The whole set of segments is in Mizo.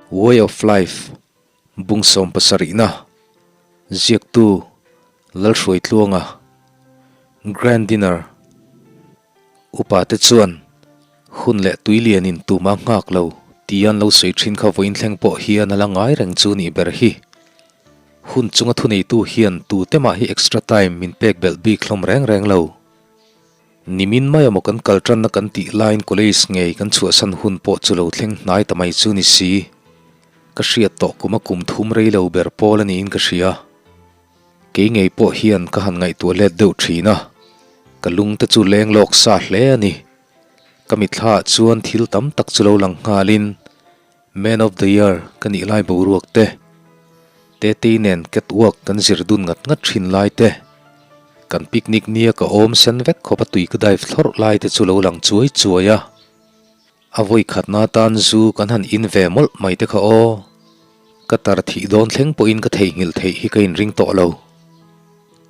Way of Life, Bung sawmpasarihna, Ziaktu, Lalhruaitluanga, Grand Dinner, Upa te chuan hun leh tui lianin tuma nghak lo tih an lo sawi thin kha vawiin thleng pawh hian a la ngai reng chu nih ber hi. Hun chunga thuneitu hian tute mah hi extra time min pek belh bik hlawm reng reng lo. Nimin mai amaw kan kal tanna kan tih laiin college ngei kan chhuahsan hun pawh chu lo thleng hnai ta mai chu ni si. Ka hriat tawh kum a kum thum rei lo ber pawl a niin ka hria. Kei ngei pawh hian ka han ngaihtuah let deuh thin a, ka lung te chu leng lawk sa hle a ni. Ka mitthla ah chuan thil tam tak chu lo lang nghalin Man of the Year ka nih lai boruak te, Tetei nen catwalk kan zir dun ngat ngat thin lai te, kan picnic nia ka awm sen vek khawp a tui ka dive thlawrh lai te chu lo lang chuai chuai a. A vawi khatna atan zu kan han in ve mawlh mai te kha aw. Ka tar thih dawn thleng pawhin ka theihnghilh theih hi ka inring tawh lo.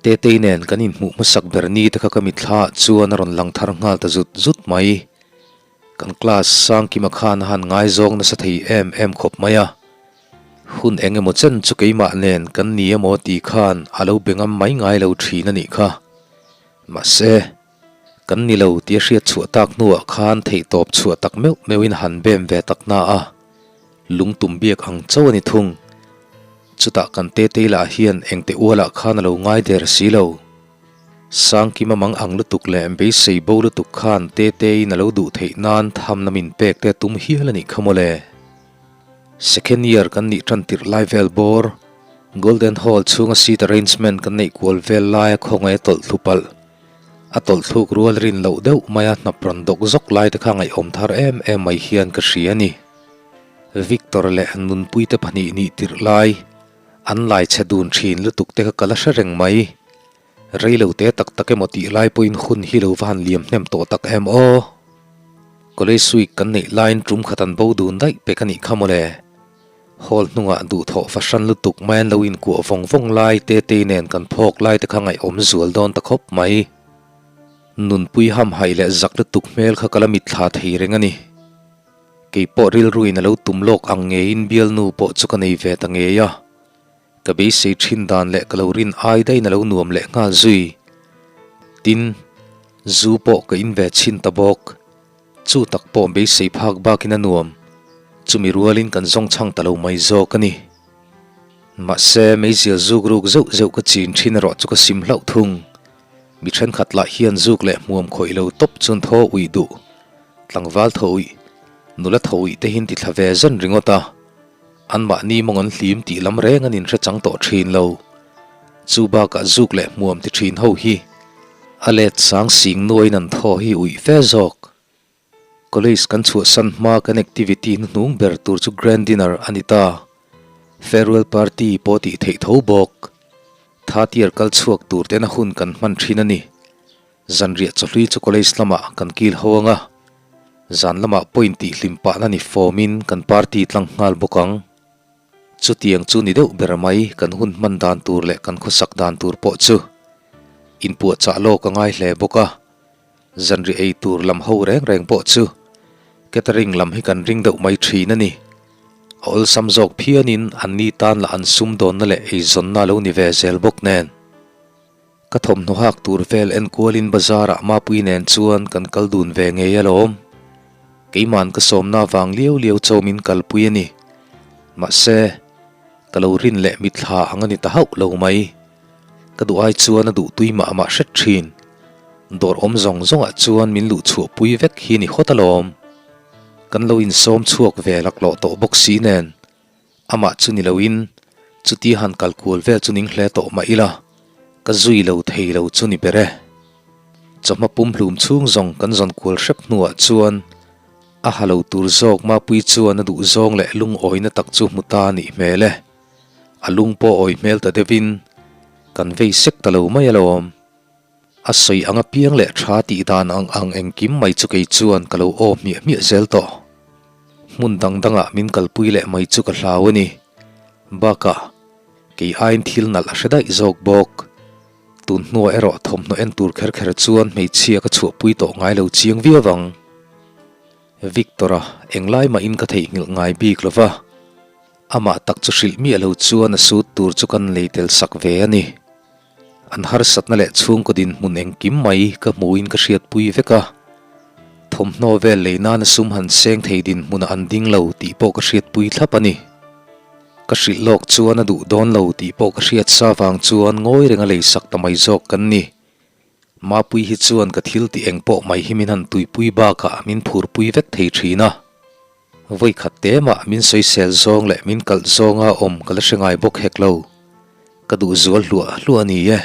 Tetei nen kan inhmuh hmasak ber ni te kha ka mitthla ah chuan a rawn lang thar nghal ta zut zut mai. Kan class Sangkima khan a han ngaizawng nasa thei em em khawp mai a. Hun eng emaw chen chu keimah nen kan ni emaw tih khan a lo be ngam mai ngai lo thin a nih kha. Mahse. Kan ni lo tih a hriat chhuah tak hnuah khan theihtawp chhuah tak meuh meuhin han bem ve tak na a, lungtum biak ang chauh a ni thung. Chutah kan Tetei lah hian engte ualah khan a lo ngai der si lo. Sangkima mang ang lutuk leh beisei bo lutuk khan Teteiin a lo duh theih nan thamna min pek te tum hial a nih kha mawle. Second year kan nih tan tirh lai vel bawr, Golden Hall chhunga seat arrangement kan neih kual vel laia khawngaih a tawlh thlu palh. A tawlhthluk rual rin loh deuh maia hnap rawn dawk zawk lai te kha ngaihawm thar em em mai hian ka hria a ni. Victor leh Nunpuite pahnih nih tirh lai, an lai chhe dun thin lutuk te kha ka la hre reng mai. Rei lo te tak tak emaw tih lai pawhin hun hi lo va han liam hnem tawh tak em aw. College week kan neih laiin tum khat an bo dun daih pek a nih kha mawle. Hall hnungah duhthawh fahran lutuk mai an lo inkuah vawng vawng lai Tetei nen kan phawk lai te kha ngaihawm zual dawn ta khawp mai. Nunpui hamhaih leh zak lutuk hmel kha ka la mitthla thei reng a ni. Kei pawh rilruin a lo tum lawk ang ngeiin bialnu pawh chu ka nei ve ta ngei a. Ka beisei thin dan leh ka lo rin ai daihin a lo nuam leh nghal zui. Tin, zu pawh ka in ve chhin ta bawk. Chu tak pawh beisei phak bakin a nuam, chumi rualin kan zawng chhang ta lo mai zawk a ni. Mahse, meizial zuk ruk zeuh zeuh ka chin thin erawh chu ka sim hlauh thung. Mi thenkhat lah hian zuk leh hmuam khawih lo tawp chuan thaw uih duh, tlangval thaw uih, nula thaw uih te hian ti thla ve zan ringawt a. Anmahni mawng an hlim tih lam reng an inhre chang tawh thin lo. Chu bakah zuk leh hmuam ti thin ho hi a let sang sing nuaiin an thaw hi uih fe zawk. College kan chhuahsan hma kan activity hnuhnung ber tur chu grand dinner a ni ta. Farewell party pawh tih theih tho bawk. Third year kal chhuak tur tena hun kan hman thin a ni. Zanriah chawhlui chu college lamah kan kil ho ang a, zan lamah point tih hlim pahna ni fawmin kan party tlang nghal bawk ang. Chutiang chu ni deuh ber mai kan hun hman dan tur leh kan khawsak dan tur pawh chu inpuahchah lawk a ngai hle bawk a, zanriah ei tur lam ho reng reng pawh chu catering lam hi kan ring deuh mai thin a ni. A awlsam zawk phianin anni tan lah an sumdawnna leh eizawnna lo ni ve zel bawk nen. Ka thawmhnaw hak tur vel enkualin bazar ah Mapui nen chuan kan kal dun ve ngei alawm. Keiman ka sawmna vang liau liau cho min kalpui a ni. Mahse, ka lo rin leh mitthla ang a ni ta hauh lo mai. Ka duh ai chuan a duh tui mah mah hret thin. Dawr awm zawng zawngah chuan min luh chhuahpui vek hi ni hawt alawm. Kan lo insawm chhuak ve laklawh tawh bawk si nen. Amah chu ni loin chuti han kal kual vel chu ning hle tawh mah ila, ka zui lo thei lo chu ni ber e. Chawhma pumhlum chhung zawng kan zawn kual hrep hnuah chuan a ha lo tur zawk Mapui chuan a duh zawng leh lungawina tak chu hmu ta nih hmel e. A lung pawh awi hmel ta deuhin kan vei sek ta lo mai alawm. A sawi ang apiang leh tha tih dan ang ang engkim mai chu kei chuan ka lo aw hmiah hmiah zel tawh. Hmun dang dangah min kalpui leh mai chu ka hlau a ni. Bakah, kei aiin thil nalh a hre daih zawk bawk. Tun hnuah erawh thawmhnaw en tur kher kher chuan hmeichhia ka chhuahpui tawh ngai lo chiang viau ang. Victor-a, englai mahin ka theihnghilh ngai bik lo va. Amah tak chu hrilh miah lo chuan a suit tur chu kan lei tel sak ve a ni. An harsatna leh chhungkaw dinhmun engkim mai ka hmuhin ka hriatpui vek a. Thawmhnaw vel lei nana sum han seng thei dinhmunah an ding lo tih pawh ka hriatpui thlap a ni. Ka hrilh lawk chuan a duh dawn lo tih pawh ka hriat sa vang chuan ngawi renga lei sak ta mai zawk kan ni. Mapui hi chuan ka thil tih eng pawh mai hi min han tuipui bakah min phurpui vek thei thin a. Vawi khat te mah min sawisel zawng leh min kalh zawnga awm ka la hre ngai bawk hek lo. Ka duh zual hluah hluah a ni e.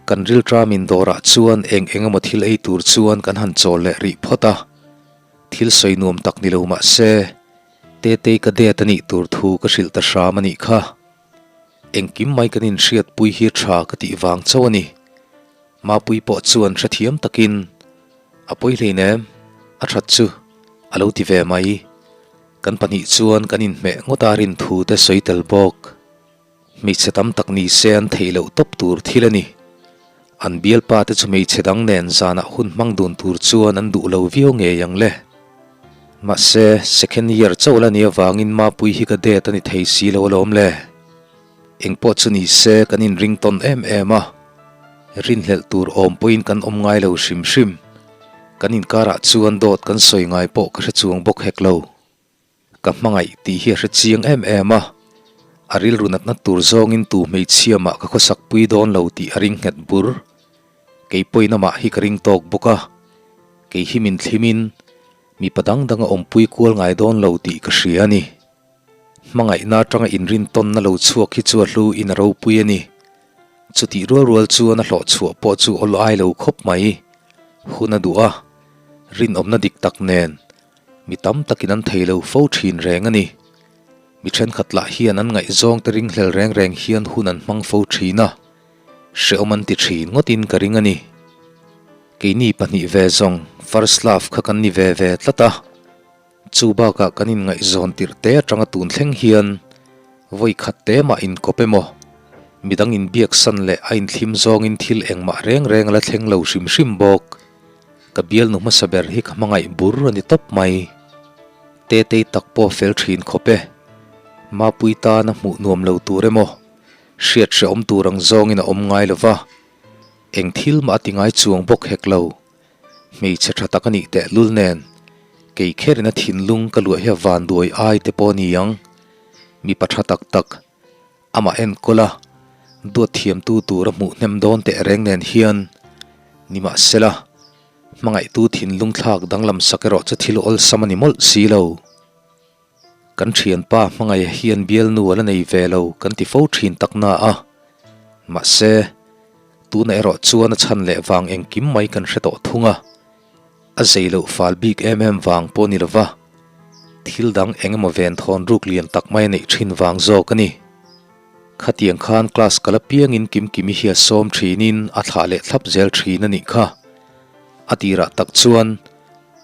Kan rilṭamin dawrah chuan eng eng emaw thil ei tur chuan kan han chawl leh rih phawt a. Thil sawi nuam tak ni lo mah se, Tetei ka det a nih tur thu ka hrilh ta hram a nih kha. Engkim mai kan inhriatpui hi tha ka tih vang chauh a ni. Mapui pawh chuan hrethiam takin, A pawi hleinem, a that chu, a lo ti ve mai. Kan pahnih chuan kan inhmeh ngawt a rin thu te sawi tel bawk. Hmeichhe tam tak ni se an theih loh tawp tur thil a ni. An bialpa te chu hmeichhe dang nen zanah hun hmang dun tur chuan an duh lo viau ngei ang le. Mahse, second year chauh la ni avangin Mapui hi ka date a ni thei si lo alawm le. Engpawh chu ni se kan inring tawn em em a, rinhlelh tur awm pawhin kan awm ngai lo hrim hrim. Kan inkarah chuan dawt kan sawi ngai pawh ka hre chuang bawk hek lo. Ka hmangaih tih hi a hre chiang em em a, a rilru natna tur zawngin tu hmeichhia mah ka khawsak pui dawn lo tih a ring nghet bur. Kei pawhin amah hi ka ring tawk bawk a, kei hi min thlimin mipa dang dang a awmpui kual ngai dawn lo tih ka hria a ni. Hmangaihna atanga inrin tawnna lo chhuak hi chu a hlu in a ropui a ni. Chutih rual rual chuan a hlawh chhuah pawh chu awl ai lo khawp mai. Hun a duh a, rinawmna dik tak nen mi tam takin an thei lo fo thin reng a ni. Mi thenkhat lah hian an ngaihzawng te ringhlel reng reng hian hun an hmang fo thin a. Hrehawm an ti thin ngawtin ka ring a ni. Keini pahnih ve zawng first love kha kan ni ve ve tlat a, chu bakah kan inngaihzawn tirh te atanga tun thleng hian vawi khat te mah inkawp emaw, midang inbiaksan leh a inthlim zawngin thil engmah reng reng a la thleng lo hrim hrim bawk. Ka bialnu hmasa ber hi ka hmangaih bur a ni tawp mai. Tetei tak pawh fel thin khawp e. Mapui tana hmuh nuam lo tur emaw, Hriat hrehawm tur ang zawngin a awm ngai lo va, eng thil mah a ti ngai chuang bawk hek lo. Hmeichhe tha tak a nih tehlul nen, kei kherin a thinlung ka luah hi a van duai ai te pawh a ni ang. Mipa tha tak tak, amah enkawl a, duat thiamtu tur a hmuh hnem dawn teh reng nen hian, nimahsela, hmangaihtu thinlung thlak danglam sak erawh chu thil awlsam a ni mawlh si lo. Kan thianpa hmangaih hian bialnu a la nei ve lo kan ti fo thin tak na a, mahse, tuna erawh chuan a chhan leh vang engkim mai kan hre tawh thung a, a zei loh fal bik em em vang pawh ni lova, thil dang eng emaw ven thawn ruk lian tak mai a neih thin vang zawk a ni. Khatiang khan class kal apiangin Kimkimi hi a sawm thinin a thlah leh thlap zel thin a nih kha. A tirah tak chuan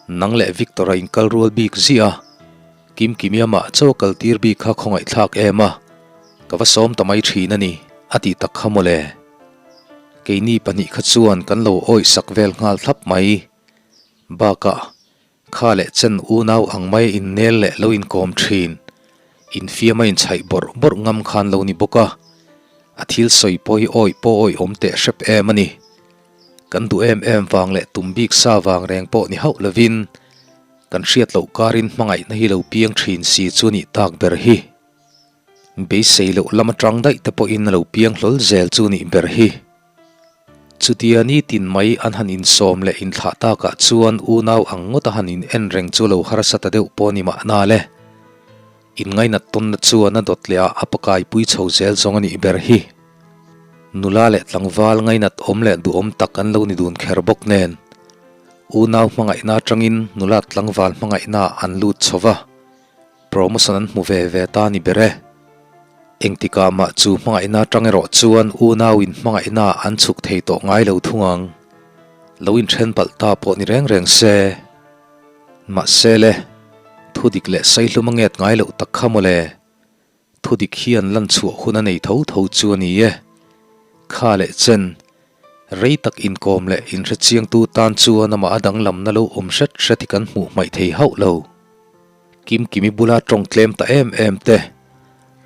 Nang leh Victor a inkal rual bik ziah a, Kimkimi amah chaw a kal tir bik kha khawngaihthlak em a, ka va sawm ta mai thin a ni, a tih tak kha mawle. Keini pahnih kha chuan kan lo awih sak vel nghal thlap mai. Bakah, kha leh chen unau ang mai a innel leh lo inkawm thin, infiam a inchhaih bawrh bawrh ngam khan lo ni bawk a, a thil sawi pawh hi awih pawh awih awm teh hrep em a ni. Kan duh em em vang leh tum bik sa vang reng pawh ni hauh lovin kan hriat loh karin hmangaihna hi lo piang thin si chu nih tak ber hi. Beisei loh lam atang daih te pawhin a lo piang hlawl zel chu nih ber hi. Chutia nitin mai an han insawm leh inthlah takah chuan unau ang ngawt a han in en reng chu lo harsa ta deuh pawh ni mahna le. Inngainat tawnna chuan a dawt leh ah a pakaipui chho zel zawng a nih ber hi. Nula leh tlangval ngainat awm leh duhawm tak an lo ni dun kher bawk nen, unau hmangaihna atangin nula tlangval hmangaihna ah an lut chho va, promotion an hmu ve ve ta ni ber e. Engtikah mah chu hmangaihna atang erawh chuan unau in hmangaihna ah an chhuk thei tawh ngai lo thung ang. Lo inthen palh ta pawh ni reng reng se. Mahse le, thudik leh saihlum a nget ngai loh tak kha mawle. Thudik hian lan chhuah hun a nei tho tho chu a ni e. Kha leh chen, rei tak inkawm leh inhre chiangtu tan chuan amah a danglamna lo awm hret hret hi kan hmuh hmaih thei hauh lo. Kimkimi bula tawng tlem ta em em te.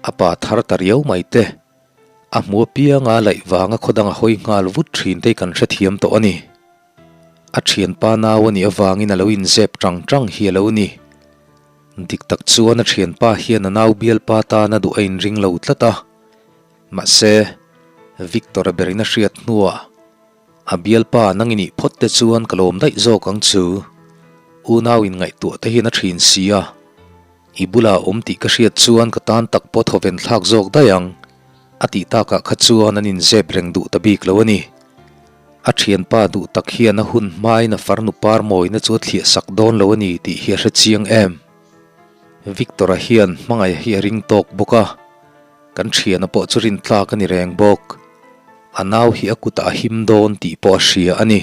A pa thar ta riau mai te. A hmu apianga laih vanga khaw dang a hawi nghal vut thin te hi kan hrethiam tawh a ni. A thianpa nau a nih avangin a lo inzep tang tang hi a lo ni. Dik tak chuan a thianpa hian a nau bialpa tan a duh a inring lo tlat a. Mahse, Victor-a berin a hriat hnuah a bialpa nang i nih phawt te chuan ka lawm daih zawk ang chu. Unau inngaihtuah te hian a thin si a. I bulah awm tih ka hriat chuan ka tan tak pawh thawven thlak zawk daih ang, a tih takah kha chuan an inzep reng duh ta bik lo a ni. A thianpa duh tak hian a hun hmain a farnu par mawina chu a thliah sak dawn lo a ni tih hi a hre chiang em. Victor-a hian hmangaih hi a ring tawk bawk a, kan thiana pawh chu rintlak a ni reng bawk. A nau hi a kutah a him dawn tih pawh a hria a ni.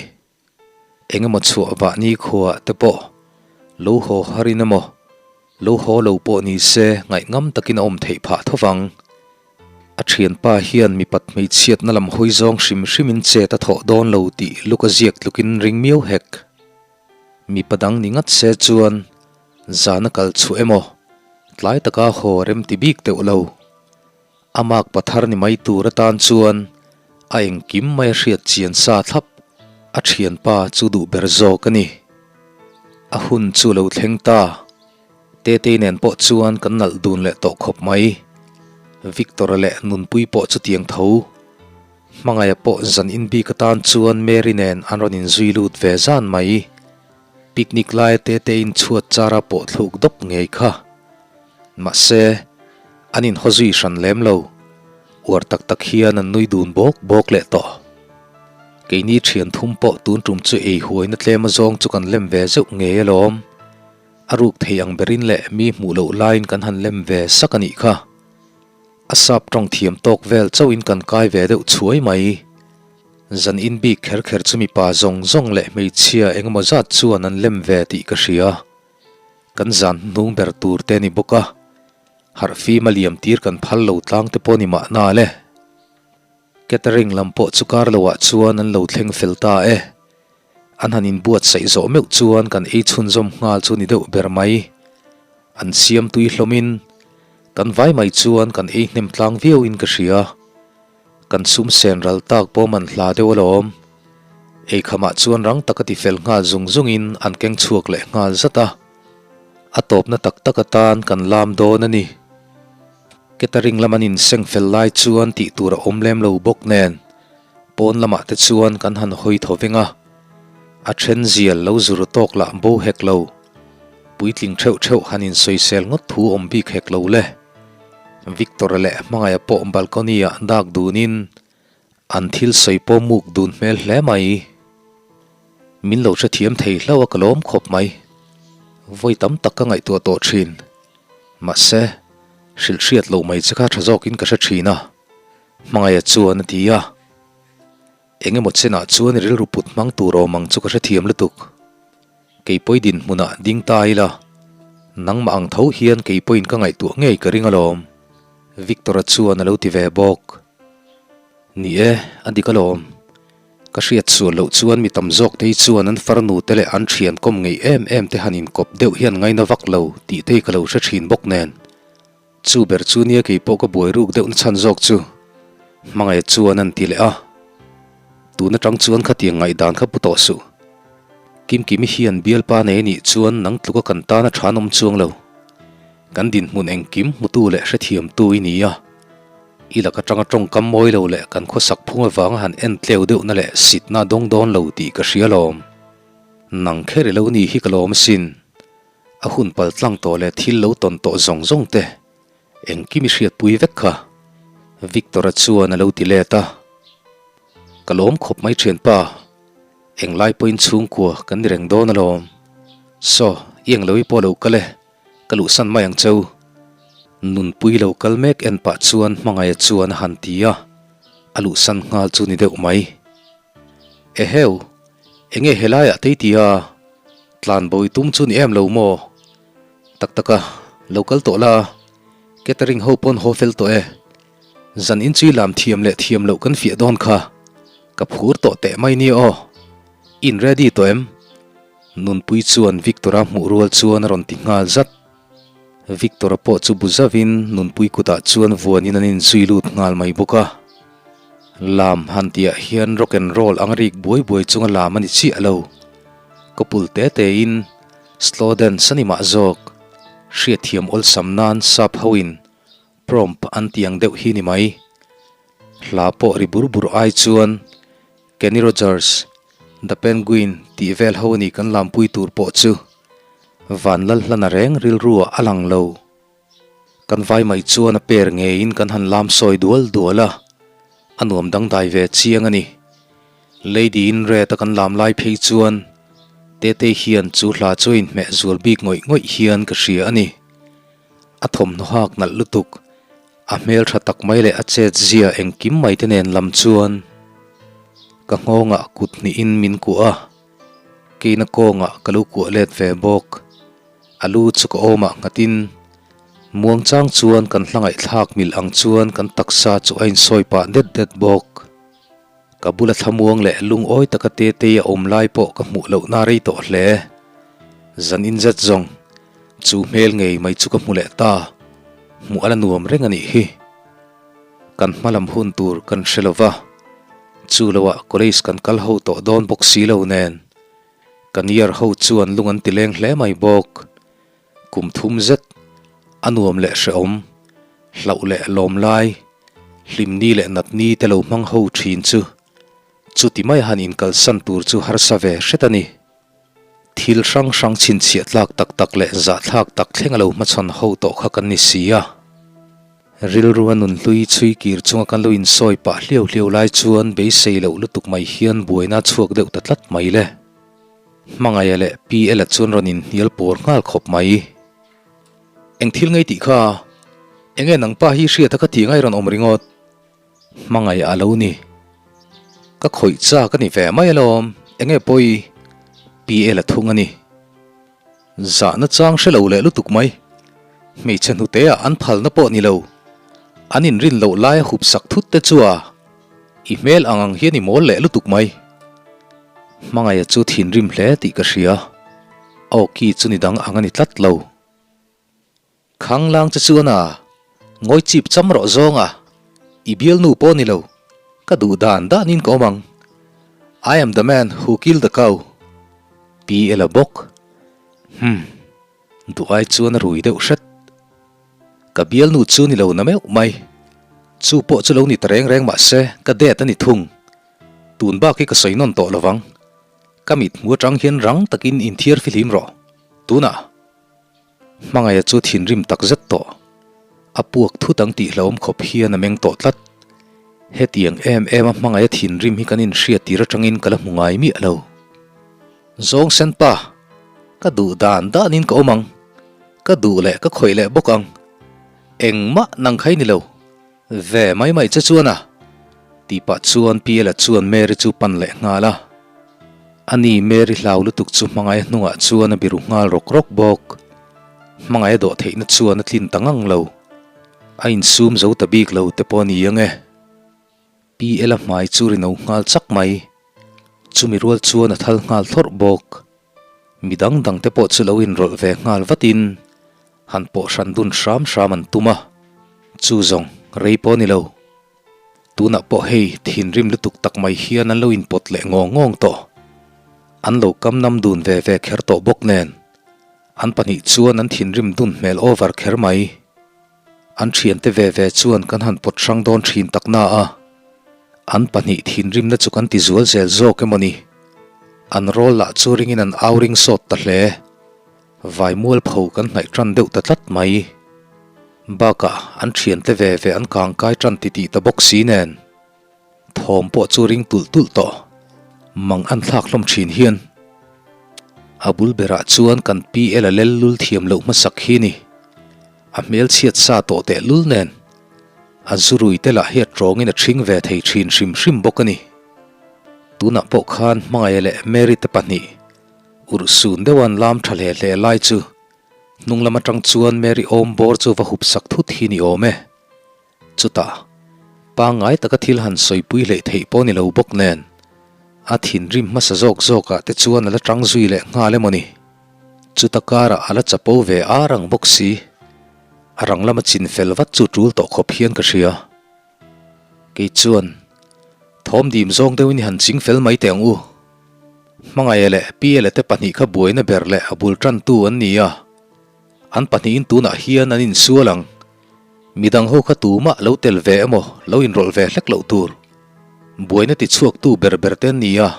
Engemaw chhuah vah nikhuaah te pawh lo haw harin emaw, lo haw lo pawh ni se ngaihngam takin a awm theih phah tho vang. A thianpa hian mipat hmeichhiatna lam hawi zawng hrim hrimin chet a thawh dawn lo tih luk a ziak tlukin ring miau hek. Mipa dang ni ngat se chuan zana kal chhuah emaw, tlai taka haw rem ti bik deuh lo. A mak pathar ni mai tur atan chuan a engkim mai a hriat chian sa thlap a thianpa chu duh ber zawk a ni. A hun chu lo thleng ta. Tetei nen pawh chuan kan nalh dun leh tawh khawp mai. Victor-a leh Nunpui pawh chutiang tho. Hmangaia pawh zan inbik atan chuan Mary nen an rawn inzui lut ve zan mai. Picnic laia Teteiin chhuat chara pawh thluk dawp ngei kha. Mahse, an inhaw zui hran lem lo. Uar tak tak hian an nui dun bawk bawk leh tawh. Keini thian thum pawh tun tum chu ei huaina tlem azawng chu kan lem ve zeuh ngei alawm. A ruk thei ang berin leh mi hmuh loh laiin kan han lem ve sak a nih kha. A sap tawng thiam tawk vel chauhin kan kai ve deuh chhuai mai. Zan in bik kher kher chu mipa zawng zawng leh hmeichhia engemaw zat chuan an lem ve tih ka hria. Kan zan hnung ber tur te ni bawk a, harh fim a liam tir kan phal lo tlang te pawh ni mahna le. Catering lam pawh chu kar lo ah chuan an lo thleng fel ta e. An han inbuatsaih zawh meuh chuan kan ei chhunzawm nghal chu ni deuh ber mai. An siam tui hlawm in kan vai mai chuan kan ei hnem tlang viau in ka hria. Kan sum sen ral tak pawh man hla deuh alawm. Eikhamah chuan rang taka ti fel nghal zung zungin an keng chhuak leh nghal zat a. A tawpna tak tak atan kan lam dawn a ni. Catering lam an inseng fel lai chuan tih tur a awm lem lo bawk nen pawn lamah te chuan kan han hawi thaw veng a. A then zial lo zur tawk lah bo hek lo. Puitling theuh theuh han insawisel ngawt thu awm bik hek lo le. Victor-a leh Hmangaia pawh balcony-ah dak dunin an thil sawi pawh muk dun hmel hle mai. Min lo hrethiam thei hlauh a ka lawm khawp mai. Vawi tam tak ka ngaihtuah tawh thin. Mahse, hrilh hriat loh mai che kha tha zawkin ka hre thin a, Hmangaia chuan a ti a. Eng emaw chenah chuan i rilru put hmang tur awm ang chu ka hrethiam lutuk. Kei pawi dinhmunah ding ta ila, nangmah ang tho hian kei pawhin ka ngaihtuah ngei ka ring alawm, Victor-a chuan a lo ti ve bawk. Ni e, a dik alawm. Ka hriat sual loh chuan mi tam zawk te hi chuan an farnu te leh an thian kawm ngei em em te han inkawp deuh hian ngaina vak lo tih te hi ka lo hre thin bawk nen. Chu ber chu nia kei pawh ka buai ruk deuh na chhan zawk chu Hmangaih chuan an ti leh a, tun atang chuan khatiang ngaihdan kha pu tawh suh. Kimkimi hian bialpa nei anih chuan nang tluka kan tan a than awm chuang lo. Kan dinhmun engkim hmutu leh hrethiamtu i ni a, i lak atanga tawngkam mawi lo leh kan khawsak phung avanga han en tleu deuhna leh sitna dawng dawn lo tih ka hria lawm. Nang kher i lo ni hi ka lawm asin. A hun pal tlang tawh leh thil lo tawn tawh zawng zawng te engkim i hriatpui vek kha, Victor-a chuan a lo ti let a. Ka lawm khawp mai thianpa, englai pawhin chhungkua kan ni reng dawn alawm. Saw, i englo i pawh lo kal e, ka luhsan mai ang cheu. Nunpui lo kal mek en pah chuan Hmangaia chuan a han ti a, a luhsan nghal chu ni deuh mai. Eheu, enge helaiah te i ti a? Tlan bawi tum chu ni em lo maw? Tak tak a, lo kal tawh la, catering ho pawn haw fel tawh e. Zan inchui lam thiam leh thiam loh kan fiah dawn kha. Ka phur tawh teh mai nia aw. In ready tawh em? Nunpui chuan Victor-a hmuh rual chuan a rawn ti nghal zat. Victor-a pawh chu bu zauhin nunpui kutah chuan vuanin an inzui lut nghal mai bawk a. Lam han tihah hian rock and roll ang rik buai buai chunga lam a ni chiah lo. Ka pul te tein slow dance a ni mah zawk. Hriatthiam awlsam nan sap hoin prompt an tih ang deuh hi ni mai. Hla pawh ri bur bur ai chuan Kenny Rogers, The Penguin tih vel ho a ni kan lampui tur pawh chu Vanlalhlana reng rilru ah a lang lo. Kan vai mai chuan a per ngeiin kan han lam sawi dual dual a, a nuam dangdai ve chiang a ni. Lady in Red a kan lam lai phei chuan Tetei hian chu hla chu a inhmeh zual bik ngawih ngawih hian ka hria a ni. A thawmhnaw hak nalh lutuk. A hmel tha tak mai leh a chet zia engkim mai te nen lam chuan ka nghawngah kut hnihin min kuah a, keina kawngah ka lo kuah let ve bawk. A lu chu ka awmah nghatin muangchang chuan kan hla ngaihthlak mil ang chuan kan taksa chu a insawi pah det det bawk. Ka bula thlamuang leh lungawi taka Tetei a awm lai pawh ka hmuh lohna rei tawh hle. Zan inzet zawng chu hmel ngei mai chu ka hmu leh ta, hmuh a la nuam reng a nih hi. Kan hma lam hun tur kan hre lo va, chu loah college kan kal ho tawh dawn bawk si lo nen, ka niar ho chuan lung an ti leng hle mai bawk. Kum thum zet a nuam leh hrehawm, hlauh leh lawm lai, hlimni leh natni te lo hmang ho thin chu chuti mai han inkalsan tur chu harsa ve hret a ni. Thil hrang hrang chhinchhiah tlak tak tak leh zahthlak tak thleng a lo hmachhawn ho tawh kha kan ni si a. Rilru a nunhlui chhui kir chunga kan lo insawi pah hliau hliau lai chuan beisei loh lutuk mai hian buaina a chhuak deuh ta tlat mai le. Hmangaia leh Pi Ela chuan rawn inhnial pawr nghal khawp mai. Eng thil ngei tih kha? Enge nangpa hi hriat a ka tih ngai rawn awm ringawt? Hmangaih a lo ni. Ka khawih chak a ni ve mai alawm, enge pawi? Pi Ela thung a ni. Zahna chang hre lo leh lutuk mai. Hmeichhe hnute ah an phalna pawh ni lo. An inrin loh laia hup sak thut te chu a, i hmel ang ang hian i mawl leh lutuk mai. Hmangaih a chu thinrim hle tih ka hria. A awki chu ni dang ang a ni tlat lo. Khanglang che chuan a, ngawi chip cham rawh zawng a, i bialnu pawh ni lo, ka duh dan danin ka awm ang. I am the man who killed the cow. Pi Ela bawk. Hum, duh ai chuan a rui deuh hret. Ka bialnu chu ni lo na meuh mai. Chu pawh chu lo ni ta reng reng mah se, ka date a ni thung. Tun bak hi ka sawi nawn tawh lovang. Ka mit hmu atang hian rang takin inthiar fihlim rawh. Tunah. Hmangaia chu thinrim tak zet tawh. A puak thut ang tih hlauhawm khawp hian a meng tawh tlat. Hetiang em em a hmangaia thinrim hi kan inhriat tir atangin ka la hmu ngai miah lo. Zawng sen pa, ka duh dan danin ka awm ang. Ka duh leh ka khawih leh bawk ang. Engmah nang khai ni lo. Ve mai mai che chuan a! Tih pah chuan Piela chuan Mary chu pan leh nghal a. Ani Mary hlau lutuk chu hmangaia hnungah chuan a biru nghal rawk rawk bawk. Hmangaia dawh theihna chuan a tlin ta ngang lo. A insum zo ta bik lo te pawh a ni ang e. Piela hmai chu ri no nghal chak mai. Chumi rual chuan a thal nghal thlawrh bawk. Mi dang dang te pawh chu lo inrawlh ve nghal vatin han pawh hran dun hram hram an tum a, chu zawng rei pawh a ni lo. Tunah pawh hei thinrim lutuk tak mai hian an lo inpawt leh ngawng ngawng tawh. An lo kam nam dun ve ve kher tawh bawk nen, an pahnih chuan an thinrim dun hmel over kher mai. An thiante ve ve chuan kan han pawt hrang dawn thin tak na a, an pahnih thinrimna chu kan ti zual zel zawk emaw ni? An rawl lah chu ringin an au ring sawt ta hle. Vai mualpho kan hnaih tan deuh ta tlat mai. Bakah an thiante ve ve an kangkai tan titih ta bawk si nen. Thawm pawh chu ring tulh tulh tawh. Mang an thlak hlawm thin hian. A bul berah chuan kan pi ela lel lul thiam loh hmasak hi ni. A hmel chhiat sa tawh teh lul nen. A zurui te lah hi a tawngin a ṭhing ve thei thin hrim hrim bawk a ni. Tunah pawh khan Hmangaia leh Mary te pahnih urhsun deuha an lam tha hle hle lai chu hnung lam atang chuan Mary awm bawr chu va hup sak thut hi ni awm e. Chutah, pangngai taka thil han sawipui hleih theih pawh ni lo bawk nen, a thinrim hmasa zawk zawkah te chuan a la tang zui leh nghal emaw ni? Chuta karah a la chapo ve ar ang bawk si. A rang lama chin fel vat chu tul tawh khawp hian ka hria. Kei chuan, Thawm dim zawng deuhin i han ching fel mai teh ang u. Hmangaia leh Piele te pahnih kha buaina ber leh a bul tantu an ni a. An pahnihin tunah hian an insual ang. Midang ho kha tumah lo tel ve emaw lo inrawlh ve hlek loh tur. Buaina tichhuaktu ber ber te an ni a.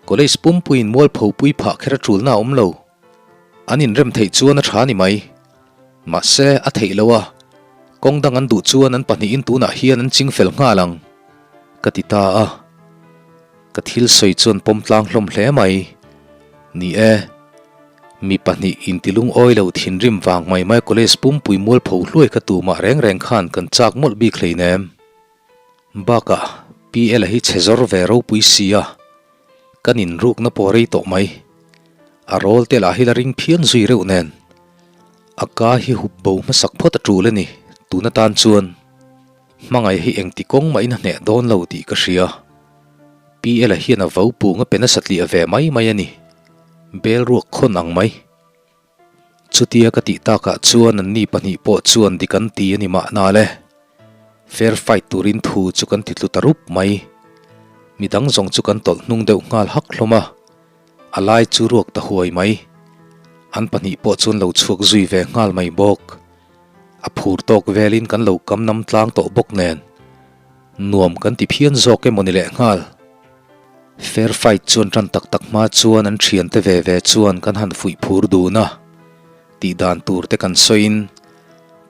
College pumpuiin mualpho pui phah kher a tulna a awm lo. An inrem theih chuan a tha ni mai. Mahse, a theih lo a, kawng dang an duh chuan an pahnihin tunah hian an ching fel nghal ang, ka ti ta a. Ka thil sawi chuan pawm tlang hlawm hle mai. Ni e, mi pahnih intilungawi lo thinrim vang mai mai college pumpui mualpho hluai kha tumah reng reng khan kan chak mawlh bik hleinem. Bakah, PL a hi chhe zawr ve ropui si a, kan inrukna pawh rei tawh mai. A rawl te lah hi la ring phian zui reuh nen. A ka hi hup bo hmasak phawt a tul a ni, tun atan chuan. Hmangaih hi engti kawng mahin a hneh dawn lo tih ka hria. PL a hian a vo pung a pe nasa tliah ve mai mai a ni. Bel ruak khawn ang mai. Chutia ka tih takah chuan anni pahnih pawh chuan dik an ti a ni mahna le. Fair fight turin thu chu kan ti tlu ta rup mai. Midang zawng chu kan tawlh hnung deuh nghal hak hlawm a, a lai chu ruak ta huai mai. An pahnih pawh chuan lo chhuak zui ve nghal mai bawk. A phur tawk velin kan lo kam nam tlang tawh bawk nen. Nuam kan ti phian zawk emaw ni leh nghal. Fair fight chuan tan tak tak hma chuan an thiante ve ve chuan kan han fuih phur dun a, tih dan tur te kan sawiin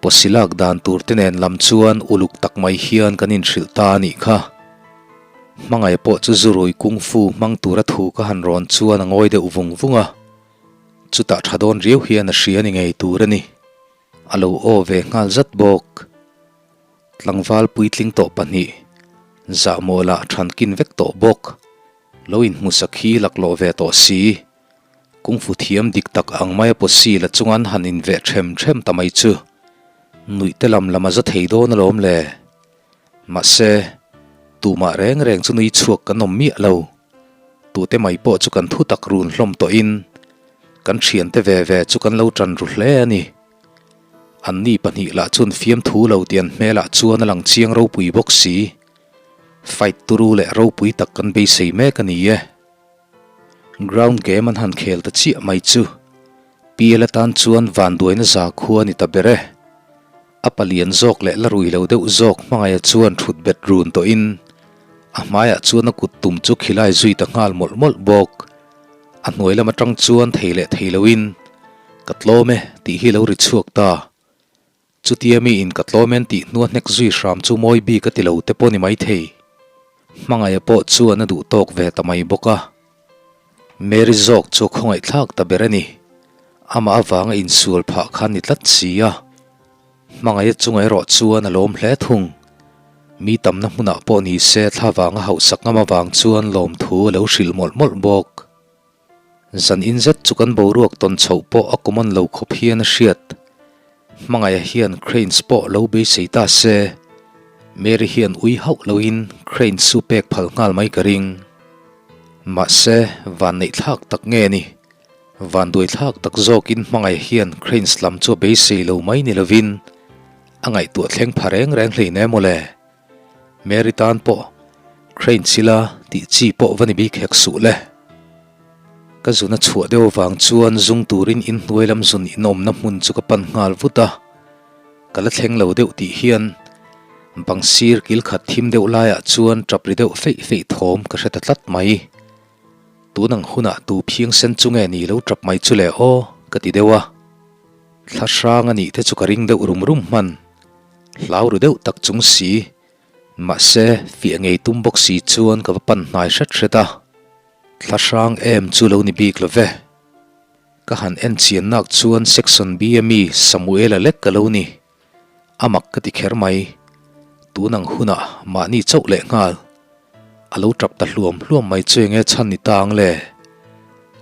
pawsi lak dan tur te nen lam chuan uluk tak mai hian kan inhrilh ta a nih kha. Hmangaih pawh chu zurui kung fu hmang tura thu ka han rawn chuan a ngawi deuh vung vung a, chutah tha dawn riau hian a hria ni ngei tur a ni. A lo aw ve nghal zat bawk. Tlangval puitling tawh pahnih, zahmawlah thankin vek tawh bawk, lo inhmusak hi laklawh ve tawh si. Kungfu thiam dik tak ang maia pawsi la chunga an han inveh them them ta mai chu nuih te lam lam a za thei dawn alawm le. Mahse, tumah reng reng chu nui chhuak kan awm miah lo. Tute mai pawh chu kan thu tak run hlawm tawhin kan thiante ve ve chu kan lo tan ru hle a ni. Anni pahnih lah chuan fiamthu lo tih an hmelah chuan a lang chiang ropui bawk si. Fight turu leh ropui tak kan beisei mek a ni e. Ground game an han khel ta chiah mai chu PL atan chuan vanduaina za khua a ni ta ber e. A palian zawk leh la rui lo deuh zawk hmangaia chuan thut bet run tawhin a hmaiah chuan a kut tum chu khilai zui ta nghal mawlh mawlh bawk. A hnuai lam atang chuan thei leh thei loin, Ka tlawm e, tih hi lo ri chhuak ta. Chutia miin ka tlawm en tih hnua hnek zui hram chu mawi bik a ti lo te pawh ni maithei. Hmangaia pawh chuan a duh tawk ve ta mai bawk a. Mary zawk chu a khawngaihthlak ta ber a ni. Amah avanga insual phah kha ni tlat si a. Hmangaia chunga erawh chuan a lawm hle thung. Mi tamna hmunah pawh ni se thlavang a hauhsak ngam avang chuan lawmthu a lo hrilh mawlh mawlh bawk. Zan in zet chu kan boruak tawn chhoh pawh a common lo khawp hian a hriat. Hmangaia hian cranes pawh lo beisei ta se, Mary hian ui hauh loin cranes chu pek phal nghal mai ka ring. Mahse, vanneihthlak tak nge ni? Vanduaithlak tak zawkin hmangaih hian cranes lam chu a beisei lo mai ni lovin a ngaihtuah thleng pha reng reng hlein em awle. Mary tan pawh cranes ila tih chi pawh va ni bik hek suh le. Ka zun a chhuah deuh avang chuan zung turin inhnuai lam zun inawmna hmun chu ka pan nghal vut a. Ka la thleng lo deuh tih hian bang sir kil khat thim deuh laiah chuan tap ri deuh feih feih thawm ka hre ta tlat mai. Tun ang hunah tu phiang sen chu nge ni lo tap mai chu le aw ka ti deuh a. Thla hrang a nih te chu ka ring deuh rum rum hman. Hlau ru deuh tak chung si. Mahse, fiah ngei tum bawk si chuan ka va pan hnai hret hret a. Thla hrang em chu lo ni bik lo ve. Ka han en chian nak chuan Section B a mi Samuela lek ka lo ni. A mak ka ti kher mai. Tun ang hunah mahni chauh leh nghal. A lo tap ta hluam hluam mai chu enge chhan ni ta ang le?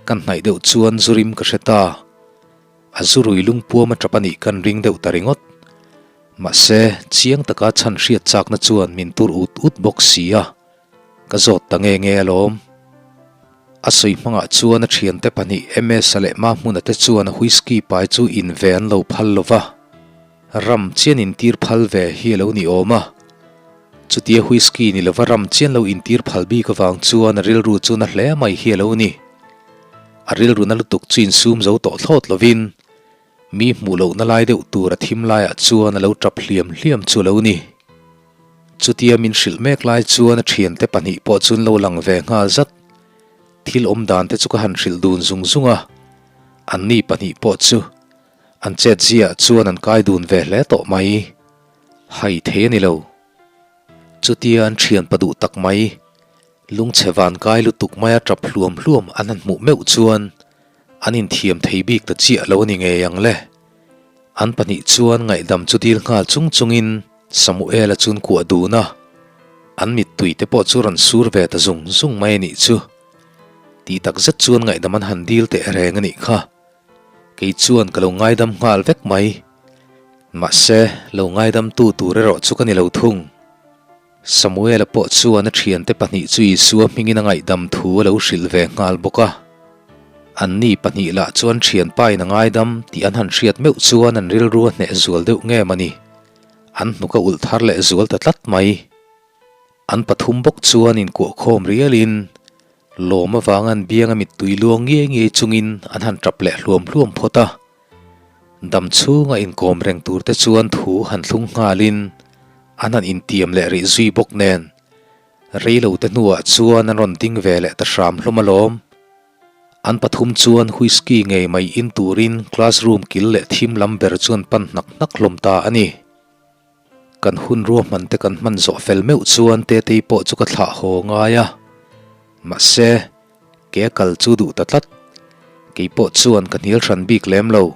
Kan hnaih deuh chuan zu rim ka hre ta. A zu rui lungpuam a tap a nih kan ring deuh ta ringawt. Mahse, chiang taka chhan hriat chakna chuan min tur ut ut bawk si a. Ka zawt ta nge nge alawm. A sawi hmangah chuan a thiante pahnih MS-a leh Mahmuna te chuan a whisky pai chu in ve an lo phal lo va. Ram chian intir phal ve hi a lo ni awm a. Chutia whisky ni lova ram chian lo intir phal bik avang chuan a rilru chu na hle mai hi a lo ni. A rilru na lutuk chu insum zo tawh thlawt lovin mi hmuh lohna lai deuh tur a thim laiah chuan a lo tap hliam hliam chu a lo ni. Chutia min hrilh mek lai chuan a thiante pahnih pawh chu an lo lang ve nghal zat. Thil awm dan te chu ka han hrilh dun zung zung a, anni pahnih pawh chu an chet ziah chuan an kai dun ve hle tawh mai. Hai thei a ni lo. Chutia an thian pa duh tak mai, lungchhe van kai lutuk maia tap hluam hluam an han hmuh meuh chuan an inthiam thei bik ta chiah lo a ni ngei ang le. An pahnih chuan ngaihdam chu dil nghal chung chungin Samuela chun kuah dun a, an mittui te pawh chu rawn sur ve ta zung zung mai a nih chu. Tih tak zet chuan ngaihdam an han dil teh reng a nih kha. Kei chuan ka lo ngaidam nghal vek mai. Mahse, lo ngaidamtu tur erawh chu ka ni lo thung. Samuela pawh chuan a thiante pahnih chu Isua hmingin a ngaihdam thu a lo hrilh ve nghal bawk a. Anni pahnih lah chuan thianpain a ngaidam tih an han hriat meuh chuan an rilru a hneh zual deuh ngem a ni. An hnuk a ulh thar leh zual ta tlat mai. An pathum bawk chuan inkuahkhawm rialin lawm avanga an bianga mittui luang ngiai ngiai chungin an han tap leh hluam hluam phawt a. Dam chhunga inkawm reng tur te chuan thu han thlung nghalin an han intiam leh rih zui bawk nen reilo te hnuah chuan an rawn ding ve leh ta hram hlawm alawm. An pathum chuan whisky ngei mai in turin classroom kil leh thim lam ber chuan pan hnak hnak hlawm ta a ni. Kan hun ruahman te kan hman zawh fel meuh chuan Tetei pawh chu ka thlah haw ngai a. Mahse, ke a kal chu duh ta tlat. Kei pawh chuan ka hnial hran bik lem lo.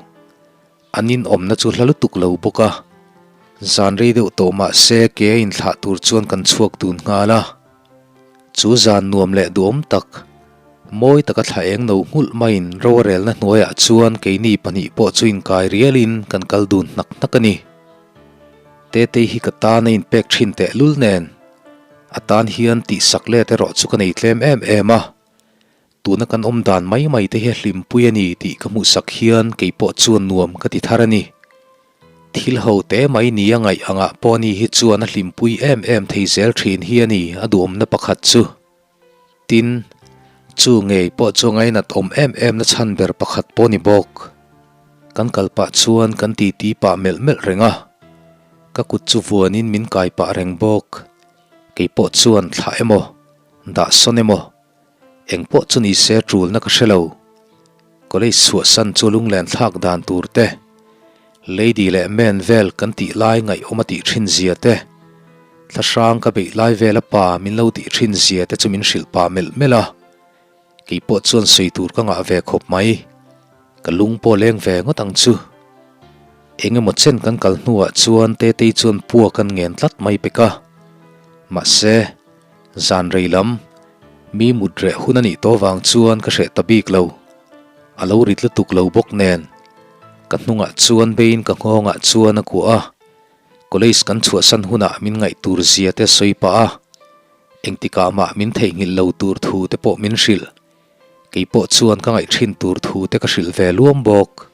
An inawmna chu hla lutuk lo bawk a. Zan rei deuh tawh mahse ke a inthlah tur chuan kan chhuak dun nghal a. Chu zan nuam leh duhawm tak, mawi taka thla eng no nghulh maiin rorelna hnuaiah chuan keini pahnih pawh chu inkai rialin kan kal dun hnak hnak a ni. Tetei hi ka tan a inpek thin teh lul nen, a tan hian tihsak let erawh chu ka nei tlem em em a, tuna kan awm dan mai mai te hi a hlimpui a ni tih ka hmuhsak hian kei pawh chuan nuam ka ti thar a ni. Thil ho te mai ni a ngaih angah pawh ni hi chuan a hlimpui em em thei zel thin hi a ni a duhawmna pakhat chu. Tin, chu ngei pawh chu ngainat awm em em na chhan ber pakhat pawh ni bawk. Kan kal pah chuan kan titi pah melh melh reng a, ka kut chu vuanin min kai pah reng bawk. Kei pawh chuan thlah emaw, dah sawn emaw, eng pawh chu ni se tulna ka hre lo. College chhuahsan chu lunglen thlak dan tur te, Lady leh man vel kan tih lai ngaihawm a tih thin zia te, thlahrang ka beih lai vel a pa min lo tih thin zia te chu min hrilh pah melh melh a. Kei pawh chuan sawi tur ka ngah ve khawp mai. Ka lung pawh leng ve ngawt ang chu. Eng emaw chen kan kal hnuah chuan Tetei chuan pua kan ngen tlat mai pek a. Mahse, zan rei lam, mi mut reh hun a nih tawh vang chuan ka hreh ta bik lo. A lo rit lutuk lo bawk nen. Ka hnungah chuan beiin ka nghawngah chuan a kuah a. College kan chhuahsan hunah min ngaih tur zia te sawi pah a. Engtikah mah min theihnghilh lo tur thu te pawh min hrilh. Kei pawh chuan ka ngaih thin tur thu te ka hrilh ve luam bawk.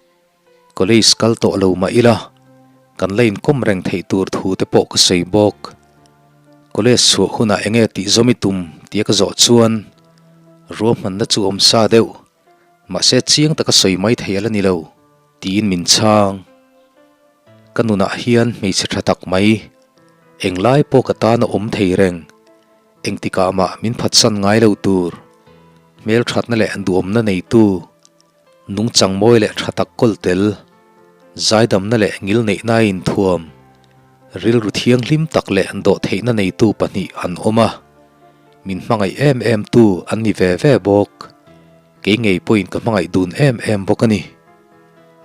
College kal tawh lo mah ila, kan la inkawm reng theih tur thu te pawh ka sawi bawk. College chhuah hunah enge tih zawm i tum tia ka zawh chuan ruahmanna chu awm sa deuh, mahse chiang taka sawi mai thei a la ni lo tiin min chhang. Ka nunah hian hmeichhe tha tak mai, englai pawh ka tan a awm thei reng. Engtikah mah min phatsan ngai lo tur, hmelthatna leh duhawmna neitu, nungchang mawi leh tha tak kawl tel, zaidamna leh ngilneihna a inthuam, rilru thianghlim tak leh dawhtheihna neitu pahnih an awm a, min hmangaih em em tu an ni ve ve bawk. Kei ngei pawhin ka hmangaih dun em em bawk a ni.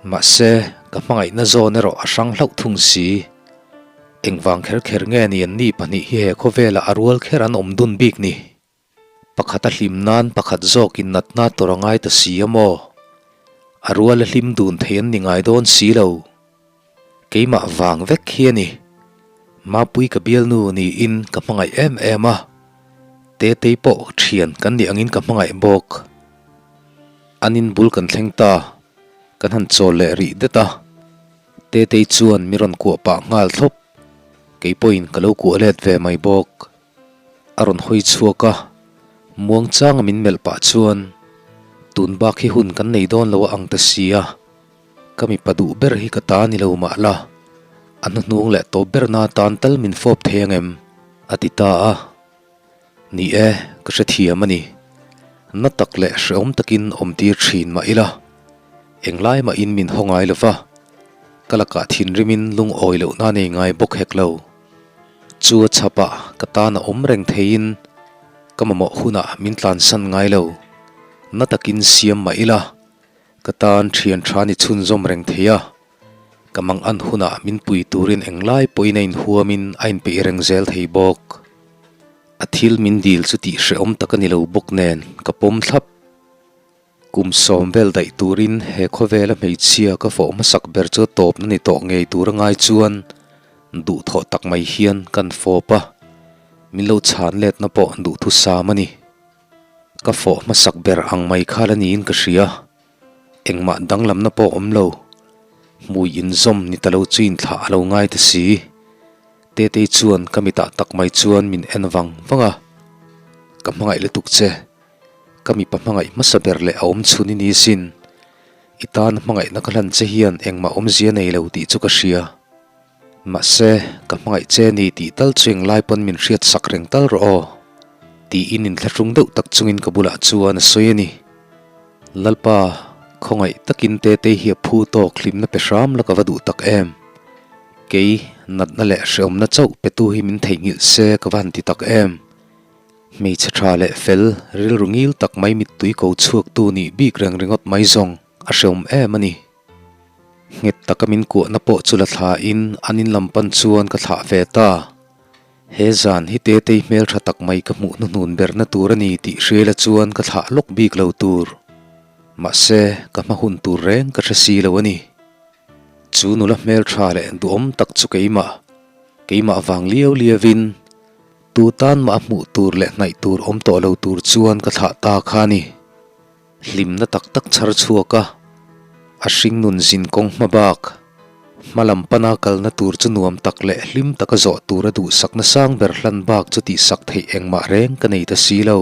Mahse, ka hmangaihna zawn erawh a hrang hlauh thung si. Engvang kher kher nge ni an ni pahnih hi he khawvelah a rual kher an awm dun bik ni? Pakhat a hlim nan pakhat zawkin natna tawrh a ngai ta si a maw? A rual a hlim dun thei an ni ngai dawn si lo. Keimah vang vek hi a ni. Mapui ka bialnu niin ka hmangaih em em a. Tetei pawh thian kan nih angin ka hmangaih bawk. An in bul kan thleng ta, kan han chawl leh rih det a. Tetei chuan mi rawn kuah pah nghal thlawp. Kei pawhin ka lo kuah let ve mai bawk. A rawn hawi chhuak a, muangchanga min melh pah chuan, Tun bak hi hun kan nei dawn lo a ang ta si a, ka mipa duh ber hi ka ta ni lo mah la, a hnuhnung leh tawp ber na tan tal min fawp thei ang em? a ti ta a. Ni e, ka hrethiam a ni. Na tak leh hrehawm takin awm tir thin mah ila, englai mahin min haw ngai lo va, ka lakah thinrimin lungawi lohna nei ngai bawk hek lo. Chu a chhapah ka tan a awm reng theiin ka mamawh hunah min tlansan ngai lo. Na takin siam mah ila, ka tan thian tha ni chhunzawm reng thei a. Ka mang an hunah min pui turin englai pawhin a inhuamin a inpeih reng zel thei bawk. A thil min dil chu tih hrehawm tak a ni lo bawk nen ka pawm thlap. Kum sawm vel daih turin he khawvela hmeichhia ka fawh hmasak ber chu a tawpna ni tawh ngei tur a ngai chuan duhthawh tak mai hian kan fawp a, min lo chhan letna pawh duhthusam a ni. Ka fawh hmasak ber ang mai kha la niin ka hria. Engmah danglamna pawh awm lo. Hmui inzawm ni ta lo chu inthlah a lo ngai ta si. Tetei chuan ka mitah tak mai chuan min en vang vang a. Ka hmangaih lutuk che. Ka mipa hmangaih hmasa ber leh a awm chhun i ni sin. I tan hmangaihna ka hlan che hian engmah awmzia nei lo tih chu ka hria. Mahse, ka hmangaih che ni tih tal chu englai pawn min hriat sak reng tal rawh aw, tiin inthlahrung deuh tak chungin ka bulah chuan a sawi a ni. Lalpa, khawngaih takin Tetei hi a phu tawk hlimna pe hram la ka va duh tak em. Kei, natna leh hrehawmna chauh petu hi min theihnghilh se ka va han ti tak em. Hmeichhe tha leh fel, rilru ngil tak mai mittui ko chhuaktu nih bik reng ringawt mai zawng a hrehawm em a ni. Nghet taka min kuahna pawh chu la thlain an in lam pan chuan ka thlah ve ta. He zan hi Tetei hmel tha tak mai ka hmuh hnuhnun berna tur a ni tih hriala chuan ka thlah lawk bik lo tur. Mahse, ka hma hun tur reng ka hre si lo a ni. Chu nula hmel tha leh duhawm tak chu keimah, keimah vang liau liauin tu tan mah a hmuh tur leh hnaih tur awm tawh lo tur chuan ka thlah ta kha a ni. Hlimna tak tak chhar chhuak a, a hringnun zin kawng hma bak, hma lam pana kalna tur chu nuam tak leh hlim taka zawh tura duhsakna sang ber hlan bak chu tihsak theih engmah reng ka nei ta si lo.